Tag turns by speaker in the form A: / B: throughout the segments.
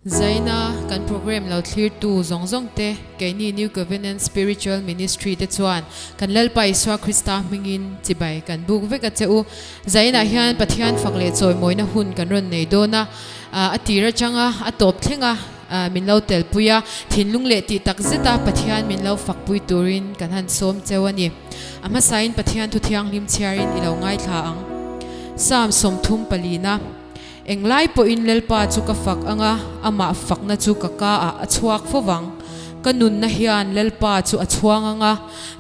A: Zaina kan program lo thlirtu zawng zawng te, keini New Covenant Spiritual Ministry te chuan kan Lalpa Isua Krista hmingin chibai kan buk vek a che u. Zainah hian Pathian fak leh chawimawina hun kan rawn nei dawn a, a tir atanga a tawp thleng a min lo telpui a, thinlung leh tih tak zeta Pathian min lo fakpui turin kan han sawm cheu a ni. A hmasain Pathian thu thianghlim chhiarin i lo ngaithla ang. Psalm 34. Englai pawhin Lalpa chu ka fak ang a, amah fakna chu ka ka ah a chhuak fo vang. Ka nunna hian Lalpa chu a chhuang ang a,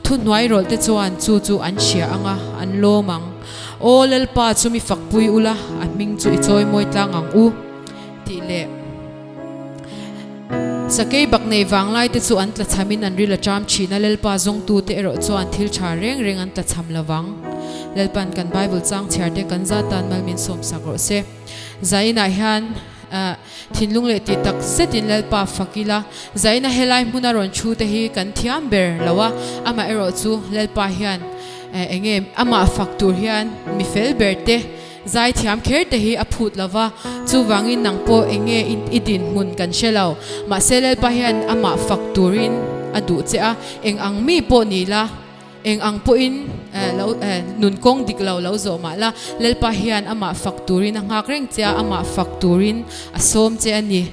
A: thuhnuai rawlh te chuan chu chu an hria ang a, an lawm ang. Aw Lalpa chu mi fakpui ula, a hming chu i chawimawi tlang ang u, tih leh Sakei bak nei vanglai te chu an tlachhamin an ril a ṭam ṭhin a, Lalpa zawngtute erawh chuan thil ṭha reng reng an tlachham lo vang. Lalpan kan Bible chang chhiar te kan zat tan mal min sawmsak rawh se. Zainah hian thinlung leh tih tak zetin Lalpa fak ila, Zaina helai hmuna rawn thu te hi kan thiam ber lo a, amah erawh chu Lalpa hian enge amah fak tur hian mi fel ber te, Zaithiam kher te hi a phut lo va, chuvangin nang pawh eng nge i dinhmun kan hre lo. Mahse Lalpa hian amah fak turin a duh che a, eng ang mi pawh ni la, eng ang pawhin lo nun kawng dik lo lo zawh mah la, Lalpa hian amah fak turin a nghak reng che a, amah fak turin a sawm che a ni.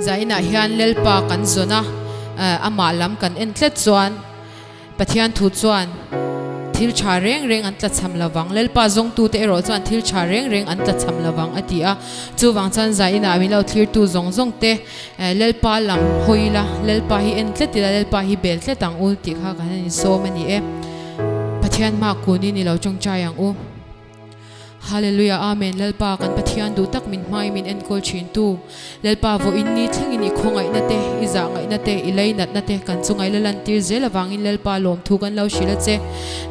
A: Zainah hian Lalpa kan zawn a, amah lam kan en tlat chuan Pathian thu chuan thil tha reng reng an tlachham lovang, Lalpa zawngtute erawh chuan thil tha reng reng an tlachham lovang a ti a. Chuvang chuan zainah min lo thlirtu zawng zawng te Lalpa lam hawi ila, Lalpa hi en tlat ila, Lalpa hi bel tlat ang u tih kha kan han insawm a ni e. Pathian hma kunin i lo tawngtai ang u. Hallelujah Amen Lalpa kan Pathian duh tak min hmai min enkawl thin tu Lalpa vawiin ni thlengin i khawngaihna te i zahngaihna te i leinatna te kan chunga i la lantir zel avangin Lalpa lawmthu kan lo hrilh a che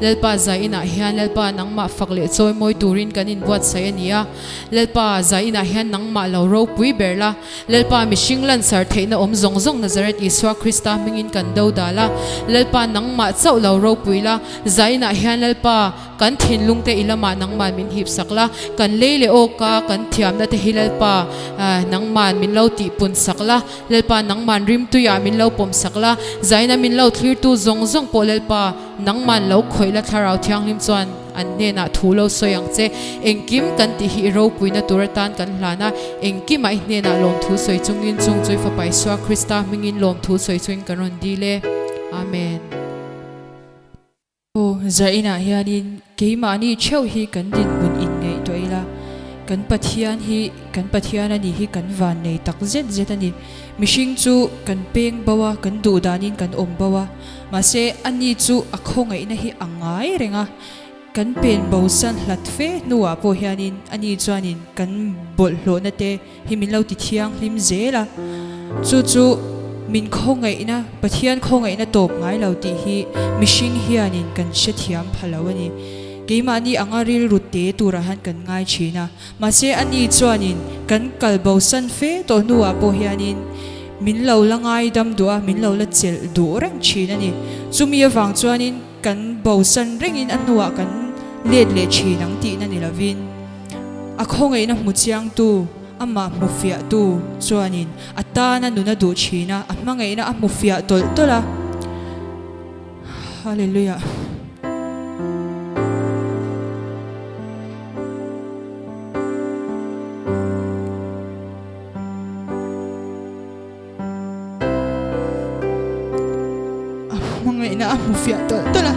A: Lalpa zai inah hian Lalpa nangmah fak leh chawimawi turin kan inbuatsaih a ni a Lalpa zai inah hian nangmah lo ropui ber la Lalpa mihring lansar theihna awm zawng zawng Nazareth Isua Krista hmingin kan do dal a Lalpa nangmah chauh lo ropui la zai inah hian Lalpa Kan thinlung te i lamah nangman min hip sak la, kan lei leh awka kan thiamna te hi Lalpa nangman min lo tihpun sak la, Lalpa nangman rimtuiah min lo pawm sak la, zaina min lo thlirtu zawng zawng pawh Lalpa nangman lo khawih la Thlarau Thianghlim chuan an hnenah thu lo sawi ang che. Engkim kan tih hi i ropuina tur atan kan hlan a, engkimah i hnenah lawmthu sawi chungin chung chu i Fapa Isua Krista hmingin lawmthu sawi chungin kan rawn dil e. Amen.
B: Aw, zainah hianin keimahni theuh hi kan dinhmun inngaihtuah ila, kan Pathian hi kan Pathian a nih hi kan van nei tak zet zet a ni. Mihring chu kan peng bo a, kan duh danin kan awm bo a, mahse ani chu a khawngaihna hi a ngai reng a, kan pen bosan hlat fe hnuah pawh hianin ani chuanin kan bawlhhlawhna te, hi min lo ti thianghlim zel a, chu chu min khawngaihna, Pathian khawngaihna tawp ngai lo tih hi mihring hianin kan hrethiam pha lo a ni. Keimahni anga rilru te turah hian kan ngai thin a, mahse ani chuanin kan kal bosan fe tawh hnuah pawh hianin min lo la ngaidam duh a, min lo la chelh duh reng thin a ni. Chumi avang chuanin kan bosan rengin a hnuah kan let leh thin ang tihna ni lovin, A khawngaihna hmu chiangtu, amah hmu fiahtu chuanin a tana nun a duh thin a, a hmangaihna a hmu fiah tawlh tawlh a. Hallelujah. A hmangaihna a hmu fiah tawlh tawlh a.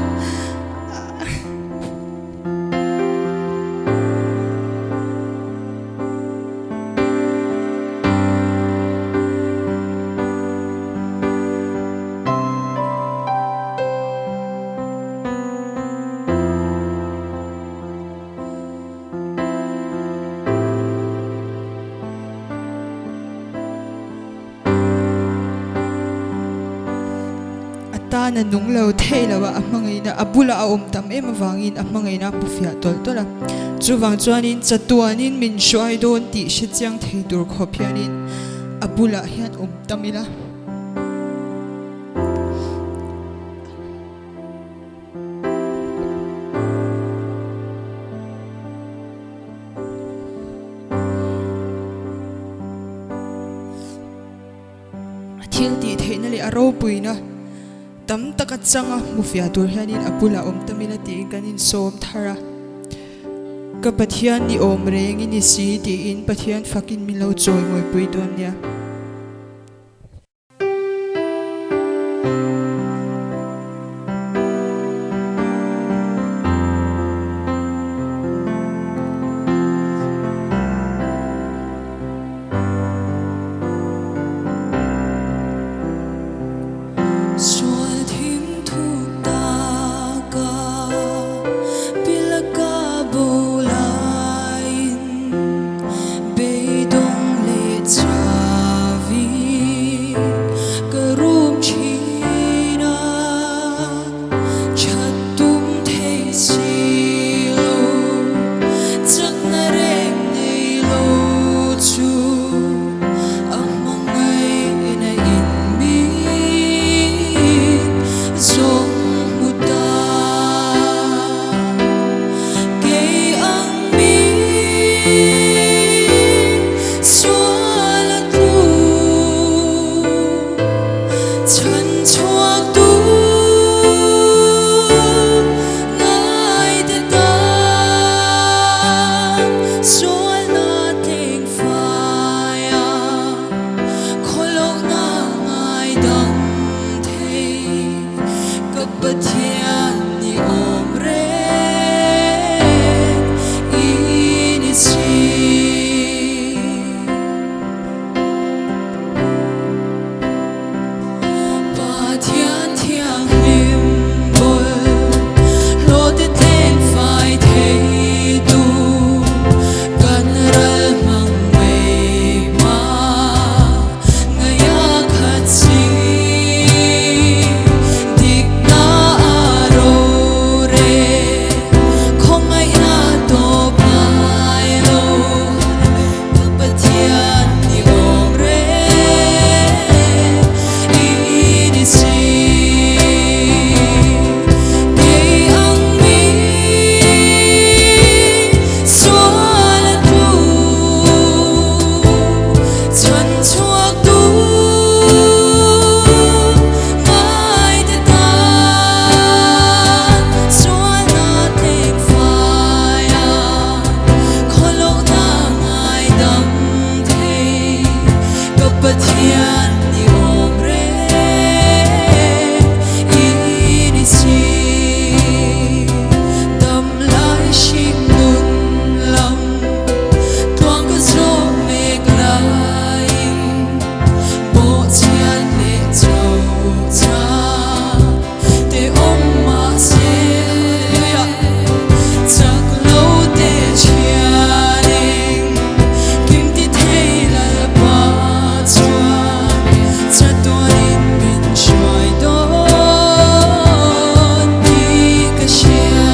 B: A tan a nung lo thei lo a, a hmangaihna a bulah a awm tam em avangin a hmangaihna a hmu fiah tawlh tawlh a. Chuvang chuanin chatuanin min hruai dawn tih hre chiang thei tur khawp hianin a bulah hian awm tam ila. thil tih theihna leh a ropuina tam taka changa hmu fiah tur hianin a bulah awm tam ila tiin kan insawm thar a. Ka Pathian ni awm reng i ni si tiin Pathian fakin min lo chawi ngawipui dawn nia.
C: Sual thim thuk taka pila ka bo laiin beidawng leh chavi ka rum thin a, that tum thei si lo, chakna reng nei lo chu a hmangaihna in min zawng hmu ta. Kei ang mi sual a tlu chhan chhuak tu ngaite tan sualna tleng fai a khawlohna ngaidam thei ka Pathian ni awm reng i ni si. Pathian thianghlim bawlh hlawhte tleng fai thei tu kan ral hmang mai ma ngaia khat si dikna a rore khawngaihna tawp ngai lo. Ka Pathian ni awm reng i ni si. Kei ang mi sual a tlu chhan chhuak tu ngaite tan sualna tleng fai a. Khawlohna ngaidam thei ka Pathian ni awm reng i ni si. Dam lai hring nun lam tluang ka zawh mek laiin bawhchhiat leh cho chang te awm mahse Hallelujah chak lo te thian eng kim ti thei Lalpa chuan chatuanin min hruai dawn tih ka hria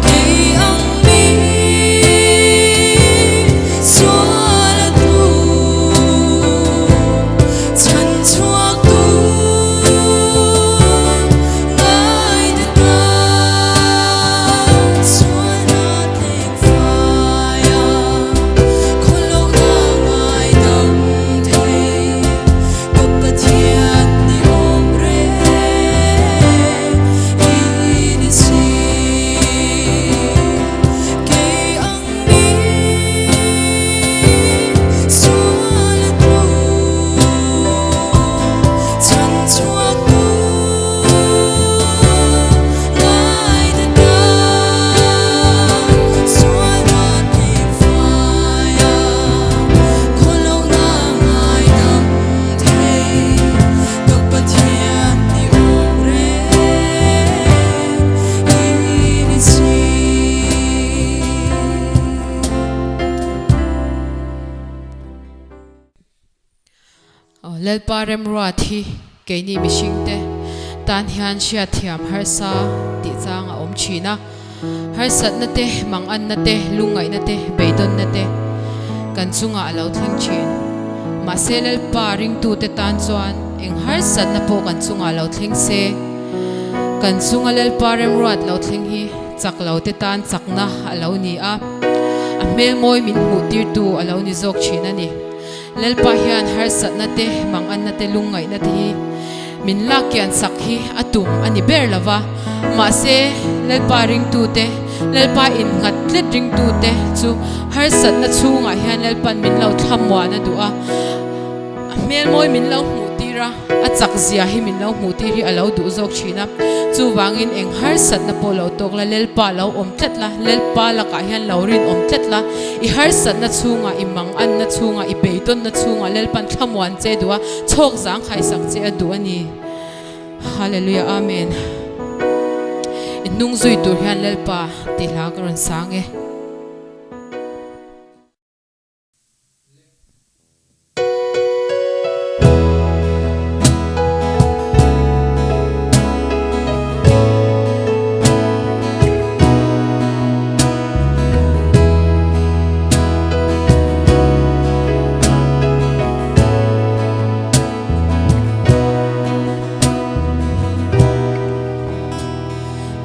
C: kei ang mi sual a tlu Chhan chhuak tu ngaite tan sualna tleng fai a, khawlohna ngaidam thei ka Pathian ni awm reng i ni si. Kei ang mi Sual a tlu chhan chhuak tu ngaite tan sualna tleng fai a khawlohna ngaidam thei ka Pathian ni awm reng i ni si.
A: Lalpa remruat hi keini mihringte tan hian hriatthiam harsa tih chang a awm thin a. Harsatna te, manganna te, lungngaihna te, beidawnna te kan chungah a lo thleng thin. Mahse Lalpa ringtute tan chuan eng harsatna pawh kan chungah lo thleng se, kan chunga Lalpa remruat lo thleng hi Chak lo te tan chakna a lo ni a, a hmel mawi min hmuh tirtu a lo ni zawk thin a ni. Lalpa hian harsatna te, manganna te, lungngaihna te hi min lak kian sak hi a tum a ni ber lo va. Mahse, Lalpa ringtute, Lalpa innghat tlet ringtute chu harsatna chhungah hian Lalpan min lo thlamuan a duh a, a hmelmawi min lo hmuh tir a. A chak zia hi min lo hmuh tir hi a lo duh zawk thin a, chuvangin eng harsatna pawh lo tawk la, Lalpa lo awm tlat la, Lalpa lakah hian lo rinawm tlat la, i harsatna chhungah, i manganna chhungah, i beidawnna chhungah Lalpan thlamuan che duh a, chhawk zang khaisak che a duh a ni. Hallelujah Amen. I hnung zui tur hian Lalpa tih hla ka rawn sang e.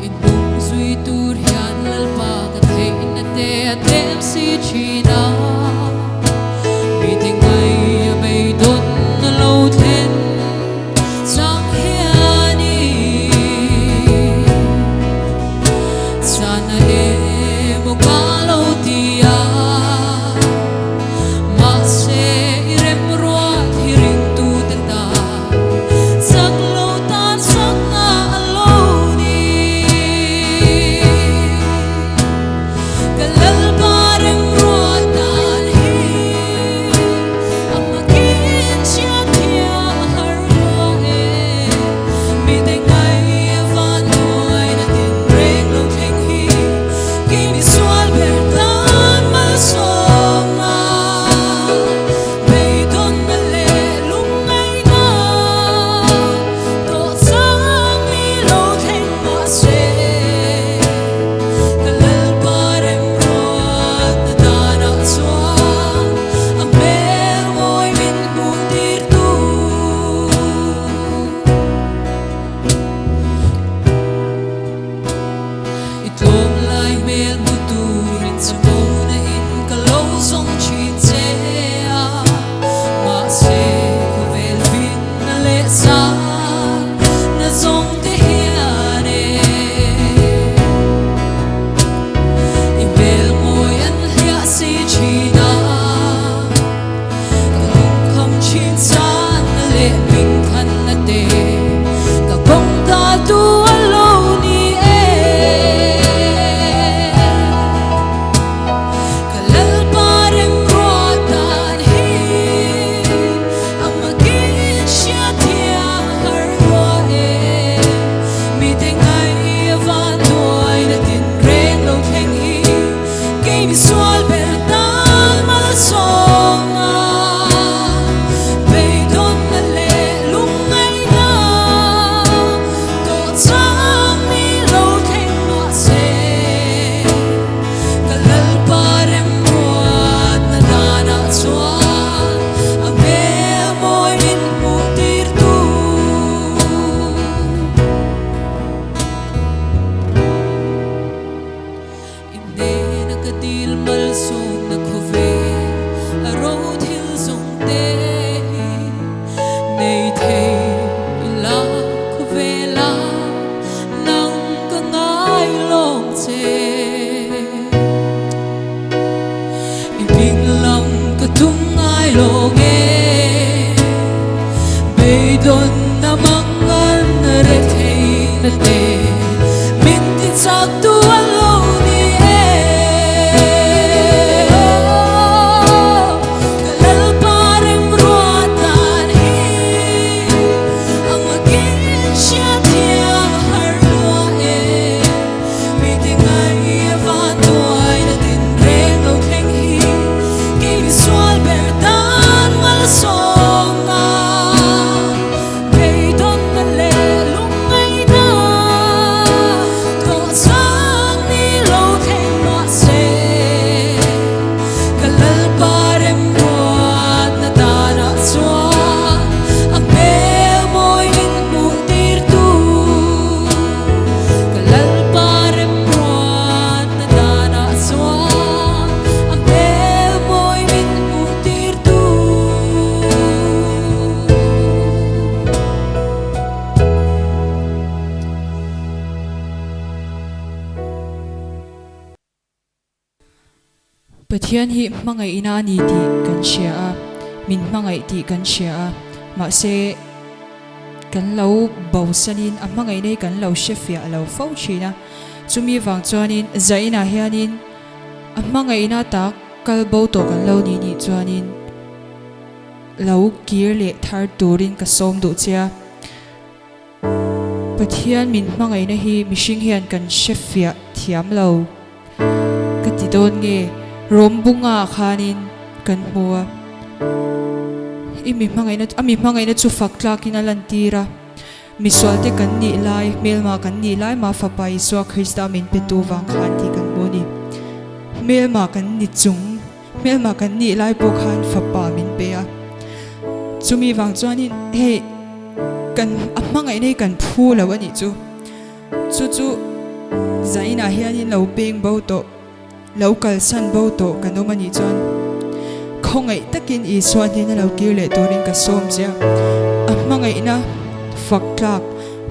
A: I hnung zui tur hian Lalpa ka theihna te a tlem si thin a, mi ti ngai a beidawn a lo thlen chang hian i chana emaw ka lo ti a, mahse i remruat hi ringtute tan Chak lo tan chakna a lo ni. Ka Lalpa remruat dan hi a hmakin chhiat thiam a har lua e. Mite ngai a van hnuaina tinreng lo thleng hi kei misual ber tan malsawmna. Beidawnna leh lungngaihna tawh chang ni lo thleng mahse, ka Lalpa remruatna danah chuan a hmel mawi min hmuh tirtu. I tlawm lai hmel hmu turin chapona in ka lo zawng thin che a, mahse khawvel finna leh zan na zawng te hian e i hmel mawi an hliah si thin a, ka lungkham thin chana leh hmingthanna te ka kawngka tu a lo ni e. Ka Lalpa remruat dan hi a makin hriat thiam a har lua e. Mite ngai a van hnuaina tinreng lo thleng hi kei misual ber tan malsawm a, beidawnna leh lungngaihna tawh chang ni lo thleng mahse, ka Lalpa remruatna danah chuan a hmel mawi min hmuh tirtu. I hnena ka dil malsawmna khawvel a ro thil zawng te hi nei thei ila khawvela nang ka ngai lawm che. I hming lam ka tum ngai lo nge beidawnna mangan re theihna te min ti chak tu a lo ni e. Ka Lalpa remruat dan hi a makin hriat thiam a har lua e. Mi ti ngai a van tuaina tinreng lo thleng hi kei misual ber tan malsawmna.
B: Pathian hi hmangaihna a ni tih kan hria a, min hmangaih tih kan hria a, mahse kan lo bosanin a hmangaihna hi kan lo hre fiah lo fo thin a. Chumi vang chuanin zainah hianin a hmangaihna tak kal bo tawh kan lo nih nih chuanin lo kir leh thar turin ka sawm duh che a. Pathian min hmangaihna hi mihring hian kan hre fiah thiam lo ka ti dawn nge Rom bunga ah khanin kan hmu a, i mi hmangaihna a mi hmangaihna chu fak tlakin a lantir a, misualte kan nih lai hmelma kan nih lai mah Fapa Isua Krista min petu vang khan tih kan hmu a ni. Hmelma kan ni chung. Hmelma kan nih lai pawh khan fapa min pe a, chumi vang chuanin hei kan a hmangaihna hi kan phu lo a nih chu, chu chu zainah hianin lo peng bo tawh, lo kalsan bo tawh kan awm a nih chuan khawngaih takin Isua hnena lo kir leh turin ka sawm che a, a hmangaihna fak tlak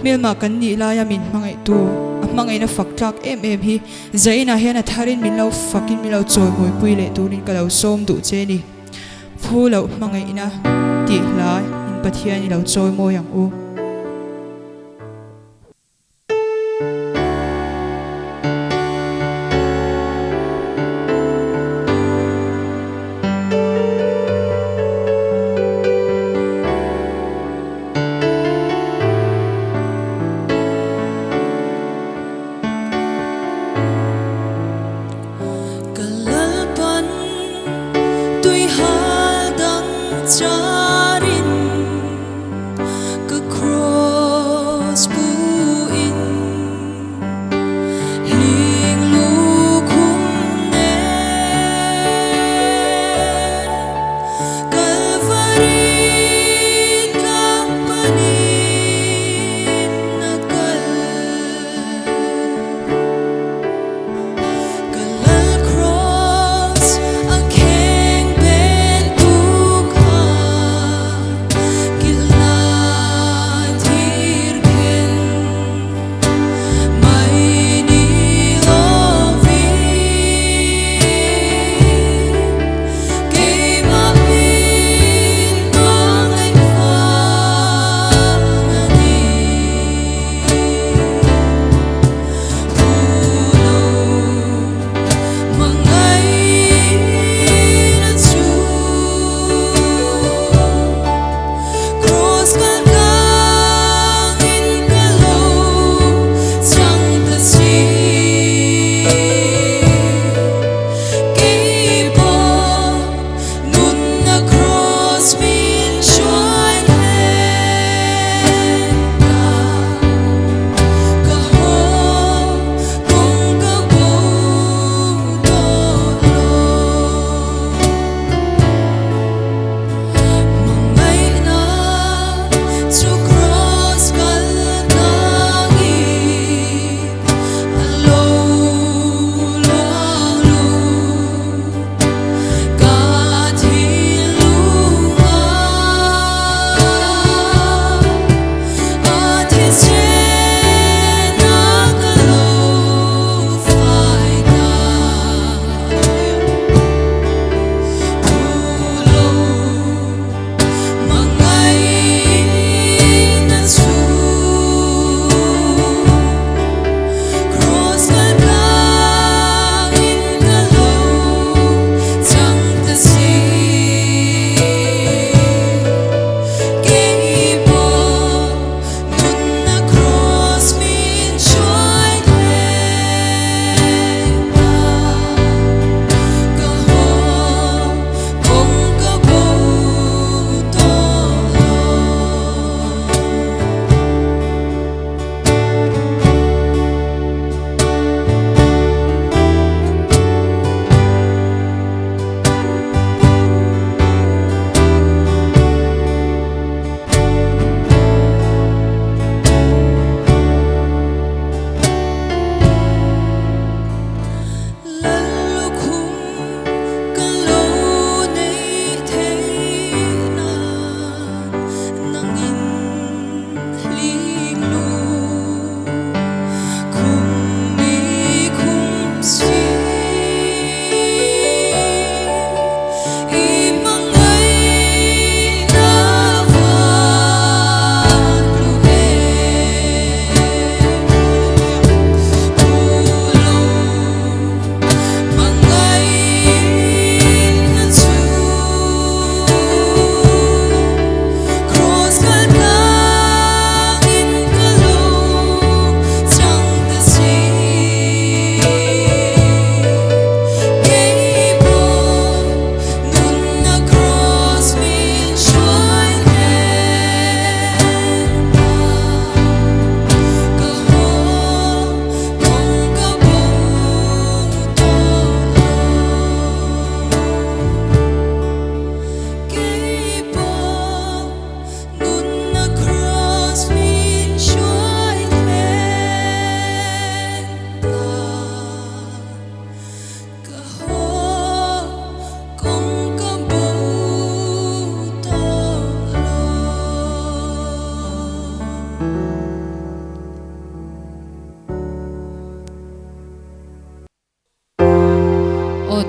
B: hmelma kan nih laia min hmangaihtu a hmangaihna fak tlak em em hi Zainah hian a tharin min lo fakin min lo chawimawipui leh turin ka lo sawm duh che ni. Phu loh hmangaihna tih hla in Pathian i lo chawimawi ang u.
C: Ka lalpan tui hal dang charin ka khur.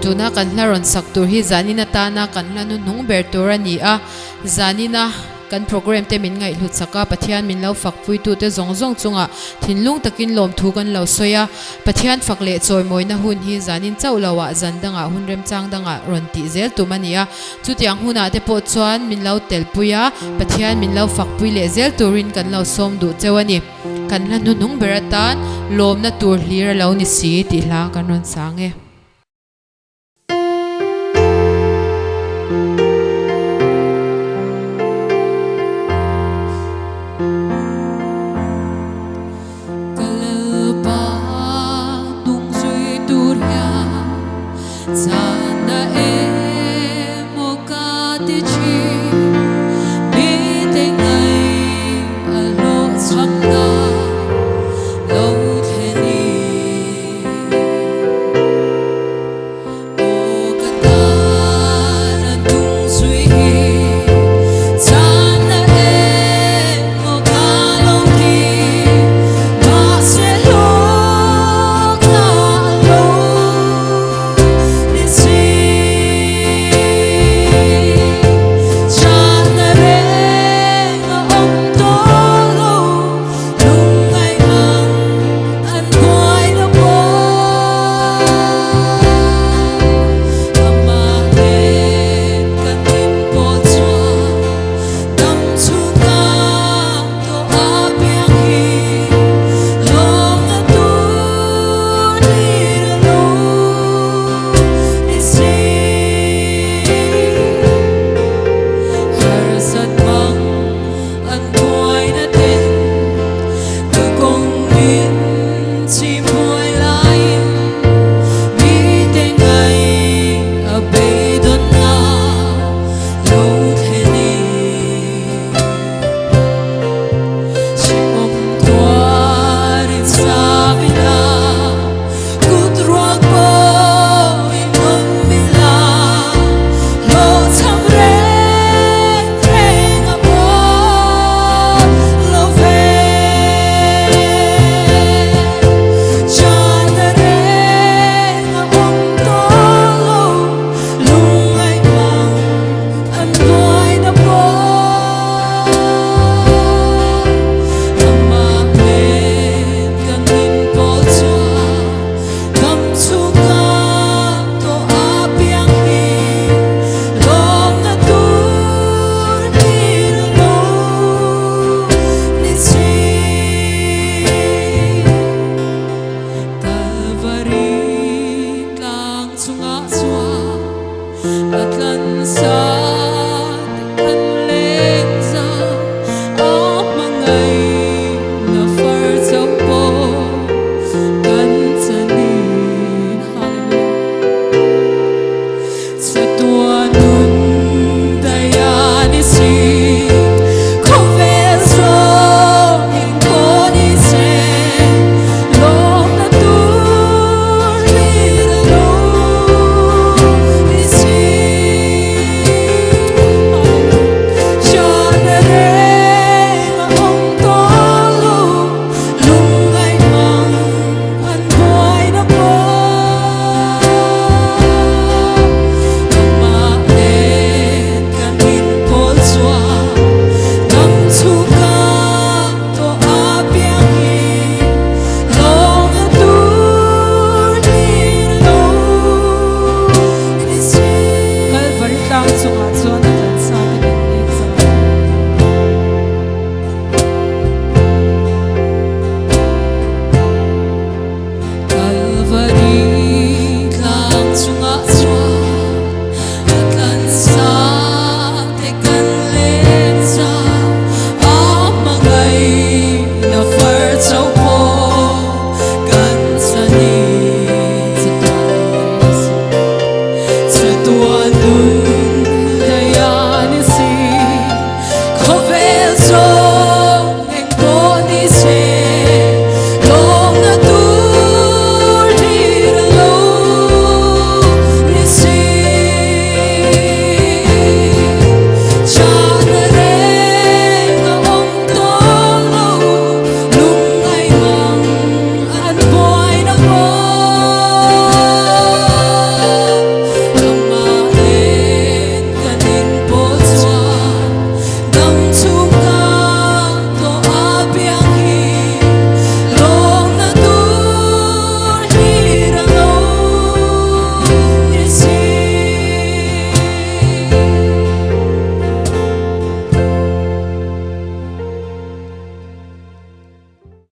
A: Tuna kan hla rawn sak tur hi zanin atana kan hla hnuhnung ber tur a ni a, zanina kan program te min ngaihhlut sak a, Pathian min lo fak puitute zawng zawng chungah thinlung takin lawmthu kan lo sawi a, Pathian fak leh chawimawina hun hi zanin chauh loah zan dangah hun remchang dangah rawn tih zel tum a ni a, chutiang hunah te pawh chuan min lo telpui a, Pathian min lo fakpui leh zel turin kan lo sawm duh cheu a ni. Kan hla hnuhnung ber atan lawmna tur hlir a lo ni si tih hla kan rawn sang e.